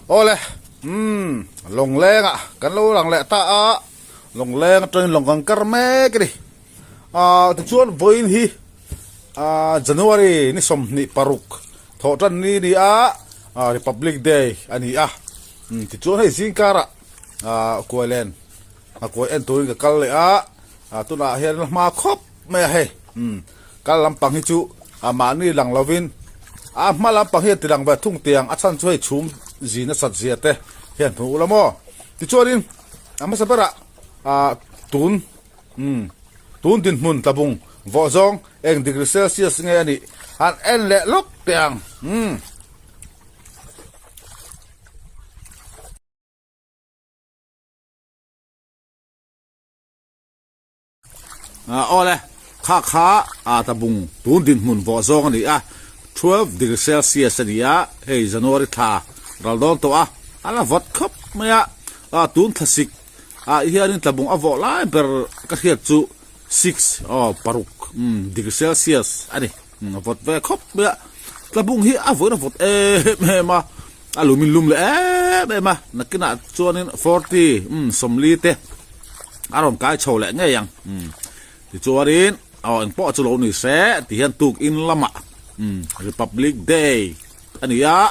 Awle, umm, Lawnglengah kan lo lang leh ta a, Lawngleng atangin lawng kan kar mek a ni. Ahh tichuan vawiin hi ahh January ni 26 thawh tan ni a ni a, ahh Republic Day a ni a. Umm tichuan hei zingkarah ahh kuailen a kuai en turin ka kal leh a, ah tunah hian la hma khawp mai a hei umm kal lampang hi chu ah mahni lang lovin a hma lampang hian ti lang ve thung tiang a chhan chu hei chhum zin nasat zia te hian hmu ula maw tichuanin a hmasa berah ah tun umm tun dinhmun tlabung vawh zawng eng degree celsius nge a nih han en leh lawk teh ang umm. Awle, kha kha a tabung tun dinhmun vawh zawng a ni a, 12 degree celsius a ni a, hei January thla ral dawn tawh a, a la vawt khawp mai a, tun thlasik ah hianin tlabung a vawh lai ber ka hriat chu six aw paruk degree celsius a ni, a vawt ve khawp mai a, tlabung hi a vawiin a vawt em em a, a lumin lum leh em em a, nakinah chuanin forty 40 te a rawn kai chho leh ngei ang tichuanin aw engpawh chu lo ni se tihian tuk in lamah Republic Day a ni a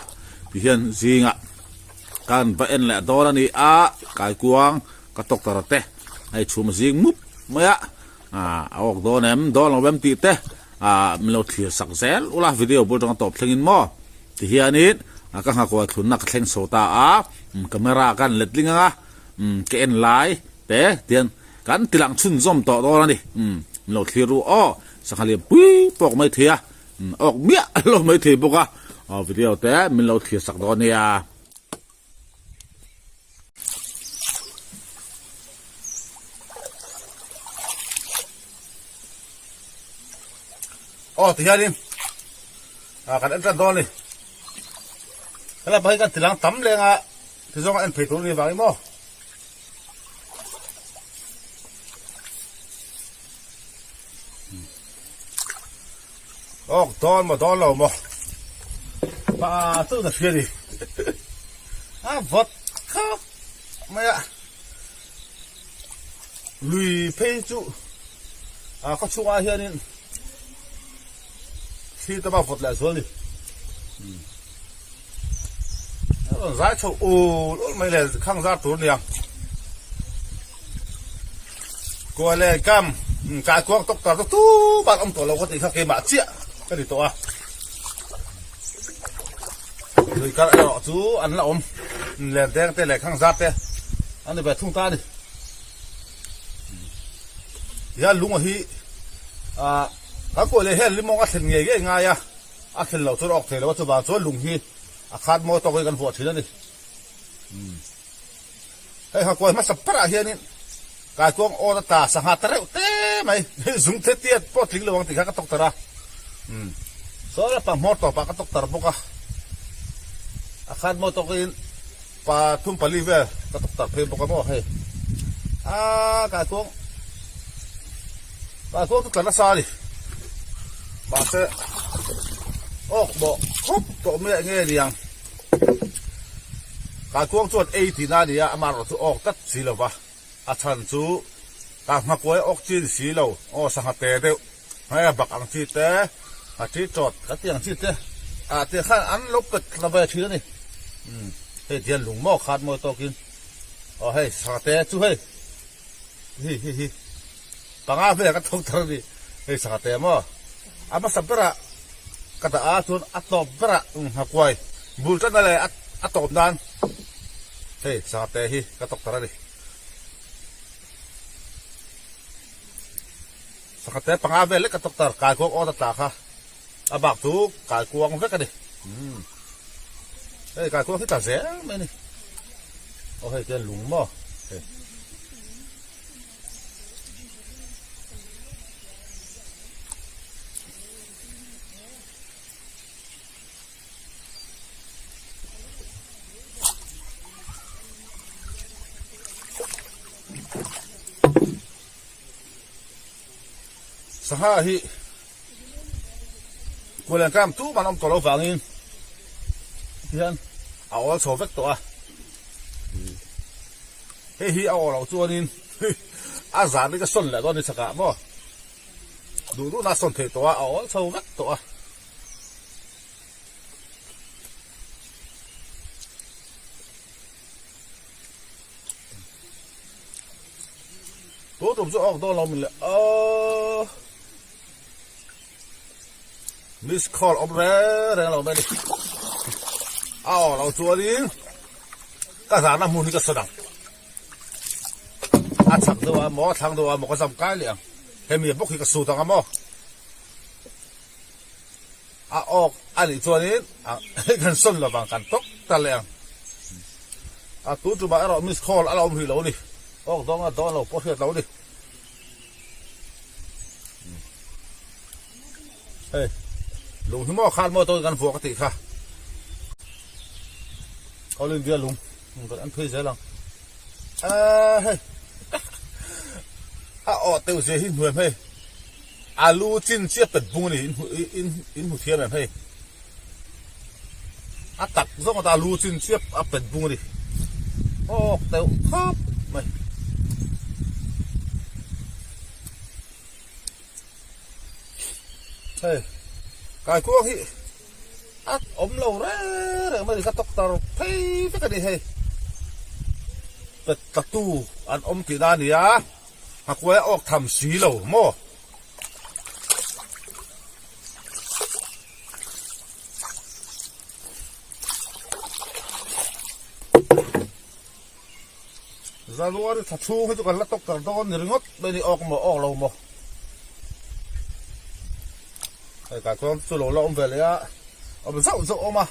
tihian zingah kan va en leh dawn a ni a kaikuang ka tawk te hei chhum zing mup mai a a awk dawn em dawn lo em tih te min lo thlir sak zel ula video bul atanga tawp thlengin maw. Tihianin ka nghakawh thlunna ka thleng chho ta a, camera kan let ling ang a, ka en lai te tian kan ti lang chhunzawm tawh dawn a ni. Min lo thlir ru aw, sangha lian pui pawk mai thei a, awk miah lo mai thei bawk a, video te min lo thlir sak dawn nia. Aw tihianin ah kan en tan dawn a ni helai pawh hi kan tilang tam leng a ti zawng a en phei tur a ni vang hi maw. Awk dawn maw dawn lo maw pa chu na hria ni a vawt khawp mai a lui phei chu a khaw chhungah hianin thli te pawh a vawt leh zual ni a rawn zai chho ul ul mai le khang zar tur nia Kuale kam kai kuang tawk tar chu tu bak awm tawh lo ka tih kha keimah chiah ka ni tawh a lui kar erawh chu an la awm len deng te leh khang zar te an ni ve thung ta a ni tihian lunga hi ah kan kuah leh hian limawng a thlen ngei ngei ngai a a thlen loh chuan a awk thei lo a chuvang chuan lung hi a khat mawi tawk hi kan vuah thin a ni. Hei hakuai hmasa parah hianin kaikuang awn a tla sangha ta reuh te mai zung the tiat pawh tling lo ang tih kha ka tawk tar a umm saw la pang hmawr tawpah ka tawk tar bawk a a khat maw tawkin pa thum pali vel ka tawk tar phei bawk a maw hei aaa kaikuang kaikuang chu tla nasa a ni mahse awk mawh khawp tawh mai a enge niang. Kaikuang chuan ei tihna a ni a, amaherawh chu awk tlat si lo va, a chhan chu ka hmakuai awk chi ni si lo, aw sangha te deuh, hmai bak ang chi te, a chi tawt ka ti ang chi te, ah tih khan an lo pet thla ve thin a ni. Umm hei tihian lung maw khat mawi tawkin, aw hei sangha te chu hei, hi hi hi panga vel ka thawk thar a ni, hei sangha te maw a hmasa berah. Ka dah a chuan a tawp berah nghakuai bul tan a leh a tawp nan hei sangha te hi ka tawk tar a ni. Sangha te panga vel lek ka tawk tar kaikuang awt a tla kha a bak chu kaikuang vek a ni. Hei kaikuang hi tla zel mai a ni. Aw hei tian lung maw hei. Sangha hi kualen kam tu man awm tawh lo vangin tihian a awl chho vek tawh a. Hei hi a awh loh chuanin a zan hi ka sawn leh dawn ni chakah maw? Duh duhna a sawn theih tawh a, a awl chho vek tawh a. Tun tum chu awk dawn lo min le aw. Miss call awm reng reng lo mai ni. A awk lo chuanin ka zahna hmun hi ka sawn ang. A chak deuh a maw a thlang deuh a maw ka zam kai leh ang. Hemi bawk hi ka sut ang a maw. A awk a nih chuanin kan sawn lo vang kan tawk ta leh ang. A tun tumah erawh miss call a la awm rih lo a ni. Awk dawn a dawn lo pawh hriat lo a ni. Hei lung hi maw khan maw tawkin kan vuak a tih kha. All India lung kan an phei zel ang. Ahh hei a awh teuh zia hi hnuai hmei. A lu chin chiah pet bung a ni in in hmu thiam em hei. A tak zawng ata lu chin chiah a pet bung a ni. Awk deuh khawp mai. Hei kaikuang hi a awm lo reng reng mai a ni ka tawk tar phei vek a ni hei. Pet tatu an awm tihna a ni a. A kuai a awk tham si lo maw? January thla chhung hi chu kan la tawk tar dawn ni ringawt mai ni awk maw awk lo maw? Hei kai kuang chu lo la awm ve leh a, awm zauh zauh awm a,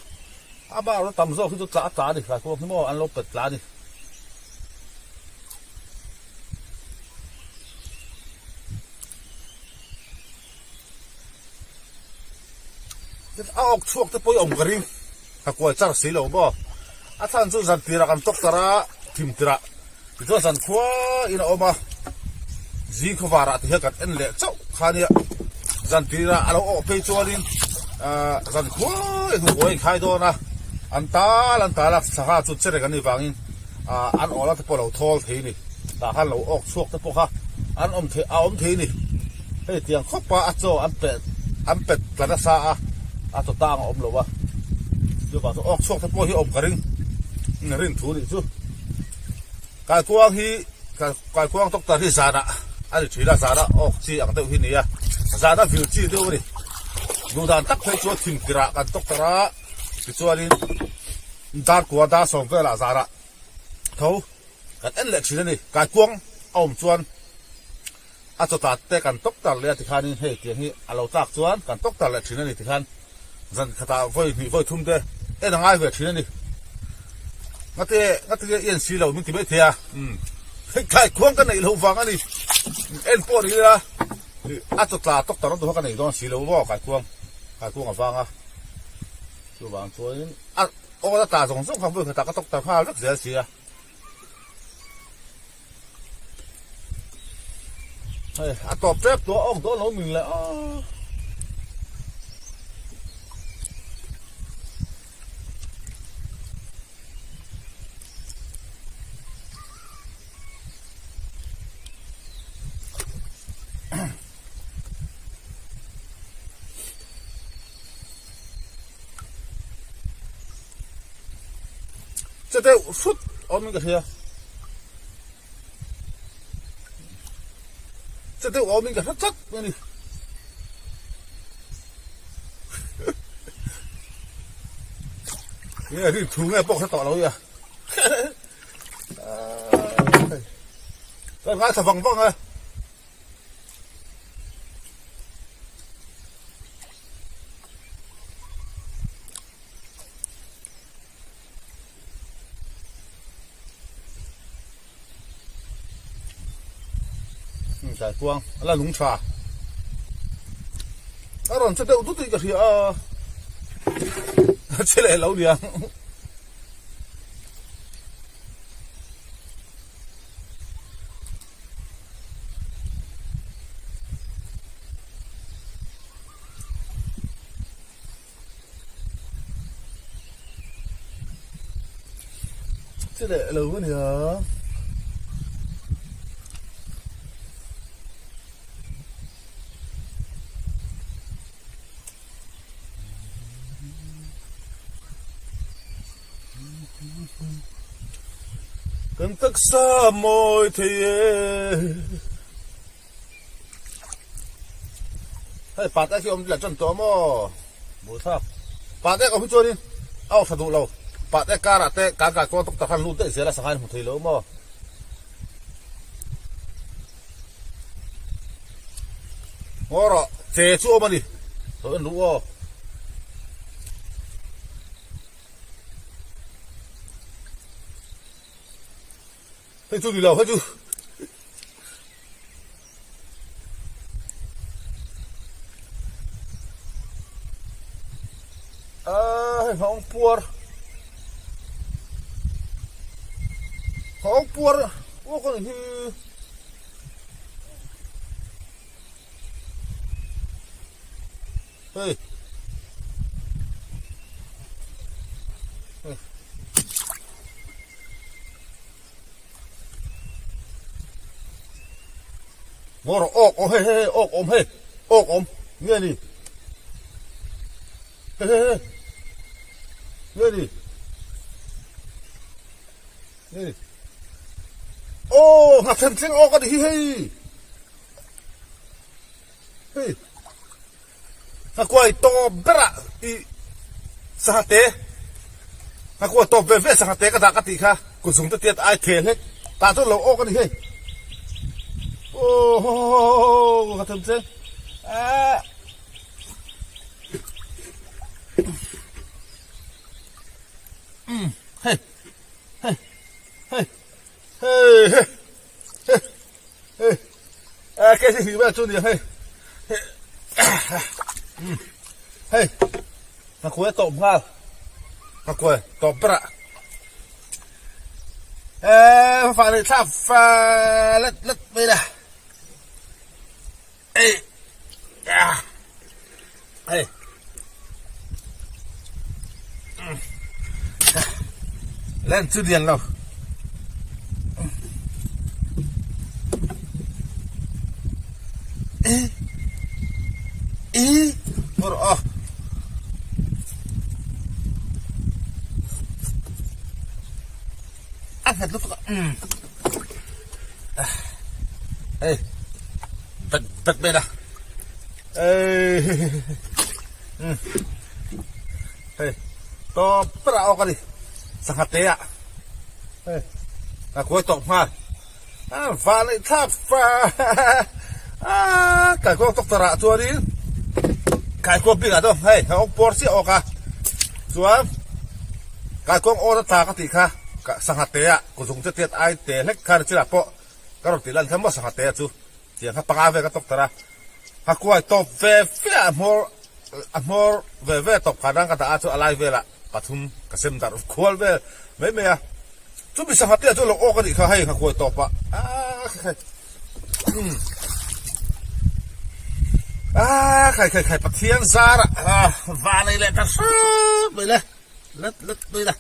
a bar tam zawk hi chu tla a tla a ni, kai kuang hi maw an lo pet tla a ni. A awk chhuak te pawh i awm ka ring ka kuai char si lo maw a chhan chu zan tirah kan tawk tar a thim tirah tichuan zan khua in a awm a zing khawvarah ti hian kan en leh chauh kha nia zan tirah a lo awh phei chuanin ahh zan khua in huai a inkhai dawn a an tal an tal a sangha chu che reng an nih vangin. ah an awla te pawh lo thawl thei a ni tah khan lo awk chhuak te pawh kha an awm thei a awm thei a ni hei tiang khawp a a chaw an pet an pet tla nasa a a chaw tang a awm lo a chuvang chu awk chhuak te pawh hi awm ka ring rin thu nih chu kaikuang hi kaikuang doctor hi zanah a ni thin a zanah awk chi ang deuh hi a ni a zana vil chi deuh a ni duh dan tak phei chuan thim tirah kan doctor a tichuanin. Darkua dar sawm velah zarah tho kan en leh thin a ni. Kaikuang a awm chuan a chawtah te kan tawk tar leh a tikhanin hei tiang hi a lo tlak chuan kan tawk tar leh thin a ni tikhan zan khatah vawi hnih vawi thum te en a ngai ve thin a ni. Ngate ngate nge i en si lo min ti mai thei a umm hei kaikuang ka neih loh vang a ni. En pawh ni ila a chawtla tawk tar duha ka nei dawn si lo maw kaikuang kaikuang a vang a chuvang chuanin. A awl a tla zawng zawng kha vawi khatah ka tawk ta nghal vek zel si a. Hei a tawp tep tawh a awk dawn lo min le a. Che deuh hrut awmin ka hria. Che deuh awmin ka hre tlat a ni. Nge rin thu nge pawh hre tawh lo ia. Ka ngaithla vang vang a. Kaikuang a la nung tha a rawn che deuh dut in ka hria a che leh lo niang. Che leh lo a nia. Kan taksa mawi thei e. Hei pat ek hi awm la tan tawh maw? Buaithlak. Pat ek awm hi chuanin a awk tha duh lo. Pat ek karah te kan kai kuang tawk tak khan lut daih zel a sangha in hmu thei lo maw? Ngaw rawh, che chu awm a ni. Lo en ru aw. Hei chu ni lo, hei chu. Ah, hei nghawng puar. Nghawng puar, aw ka ni hi. Hei. Hei. Ngaw rawh awk awm hei hei hei awk awm hei awk awm nge ni hei hei hei nge ni nge ni aw nghathem thleng awk a ni hi hei hei Nghakuai tawp berah i sangha te Nghakuai tawp ve ve sangha te ka dah ka tih kha kut zung te tiat ai thel hlek tah chuan lo awk a ni hei Aww ka them che aah Umm hei hei hei hei hei hei Hei eh ke si vel chu nia hei hei nghakuai a tawp nghal nghakuai tawp berah eh fah leh thlak fa let let mai la ei hei Len chu lian lo. E e por a. A nghet lutuk a. Um. Hey. Bet bet mai la. Ei hei tawp ber ah awk a ni sangha te ah hei a kuai tawp nghal a van aih thlak fa a kaikuang doctor ah chuanin kaikuang bik ah chuan hei a awk puar chiah awk a chuan kaikuang awn a tla ka tih kha sangha te ah kuzung te tiat ai te hlek khan chilah pawh ka rawn tih lan kha maw sangha te chu. Tiang kha panga ve ka tawk tar a, ka kuai tawp ve ve a hmawr a hmawr ve ve tawp kha dang ka dah a chu a lai velah pathum ka sem darh khual vel mai mai a, chumi sangha te ah chuan lo awk a nih kha hei ka kuai tawp ah aaa khai khai umm aaa khai khai khai Pathian zar ah van ei leh ta hrat mai le let let mai la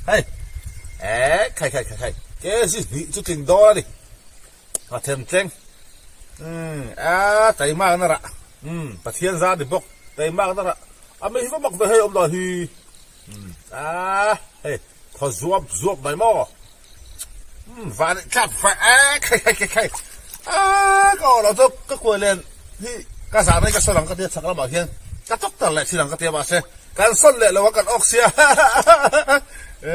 hei eh khai khai khai khai kg hnih chu tling dawn a ni. A them tleng umm a taimak na rah umm Pathian zar ni bawk taimak na rah a mi hi va mak ve hei awm dan hi umm a hei thaw zuap zuap mai maw umm van eh tlak fai a khai khai khai khai a ka awh loh chu ka kuai len hi ka zan rei ka sawn ang ka tia chhak lamah hian ka tawk tar leh thin ang ka tia mahse kan sawn leh lo a kan awk sia ha ha ha e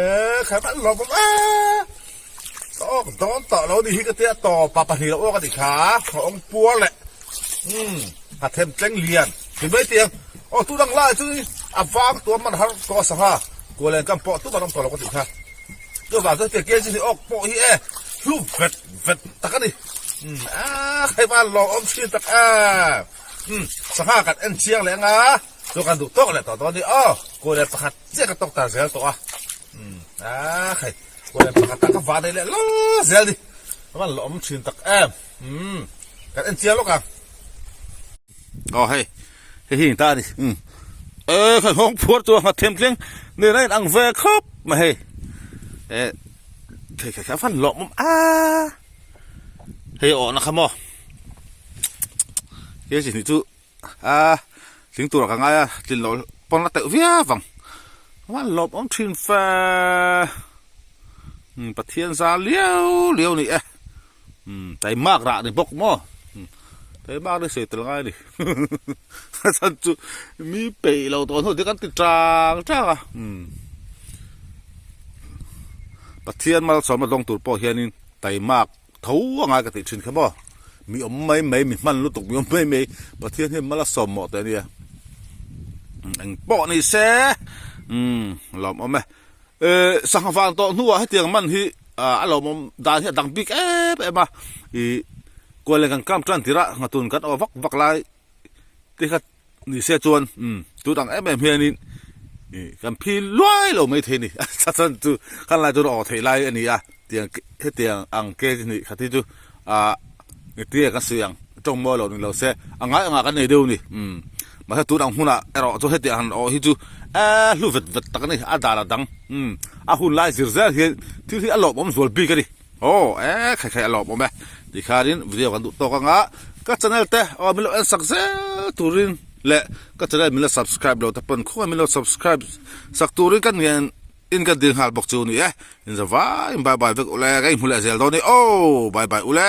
khai man lawm awm a. Ka awk dawn tawh lo ni hi ka tia tawp a pahnih lo awk a ni kha ka awng puar leh umm ka them tleng lian ti mai tiang aw tu dang lai chu a vang tuam man har tawh a sangha kualen kam pawh tu man awm tawh lo ka tih kha chuvang chuan hetiang kg hi awk pawh hi e hlu vet vet tak a ni umm a hei van lawm awm thin tak a umm sangha kan en chiang leh anga chu kan duh tawk leh tawh dawn a ni aw kualen pakhat chiah ka tawk tar zel tawh a umm a hei. Kualem pakhat ah ka va daih leh la zel ni. Ka van la awm thin tak em. Umm kan en chiang lawk ang. Aw hei hei hi ta a ni. Umm e ka nghawng phuar chu a nghat them thleng nen a in ang ve khawp mai hei. E thei kha kha van lawm awm a. Hei awhna kha maw. He chi hnih chu. A tling turah ka ngai a, tlin loh pawn a teuh viau vang. Van lawm awm thin fe. Umm Pathian zar liau liau ni e. Umm taimak rah ni bawk maw. Taimak ni sawi tel ngai a ni. A chhan chu mi peih lo tawh hnu te kan ti chang chang a. Umm Pathian malsawmna dawng tur pawh hianin taimak tho a ngai ka tih thin kha maw. Mi awm mai mai, mi hman lutuk mi awm mai mai Pathian hian mal a sawm mawh teh a nia. Eng pawh ni se umm lawmawm e. Ehh sangha vang tawh hnuah hetiang man hi a lawmawm dan hi a dang bik em em a. Ih kual leh kan kam tan tirh a nghatun kan aw vak vak lai te kha Ni se chuan umm tut ang em em hianin ih kan phi luai lo mai thei a ni. A chhan chu khan lai chuan aw theih lai a ni a, tiang hetiang ang kg hnih khat hi chu ah engtin nge kan sawi ang tawng mawi lo ni lo se a ngai angah kan nei deuh a ni. Umm mahse tun ang hunah erawh chu hetiang han aw hi chu eh hlu vet vet tak a ni, a dan a dang umm a hun lai zir zel hian thil hi a lawmawm zual bik a ni. Aw e khai khai a lawmawm e tikhanin video kan duh tawk anga ka channel te aw min lo en sak zel turin leh ka channel min lo subscribe lo te pawn khawngaih min lo subscribe sak turin ka ngen in ka dil nghal bawk chu ni e in zavaiin bye bye vek ule ka inhmu leh zel dawn ni aw bye bye ule.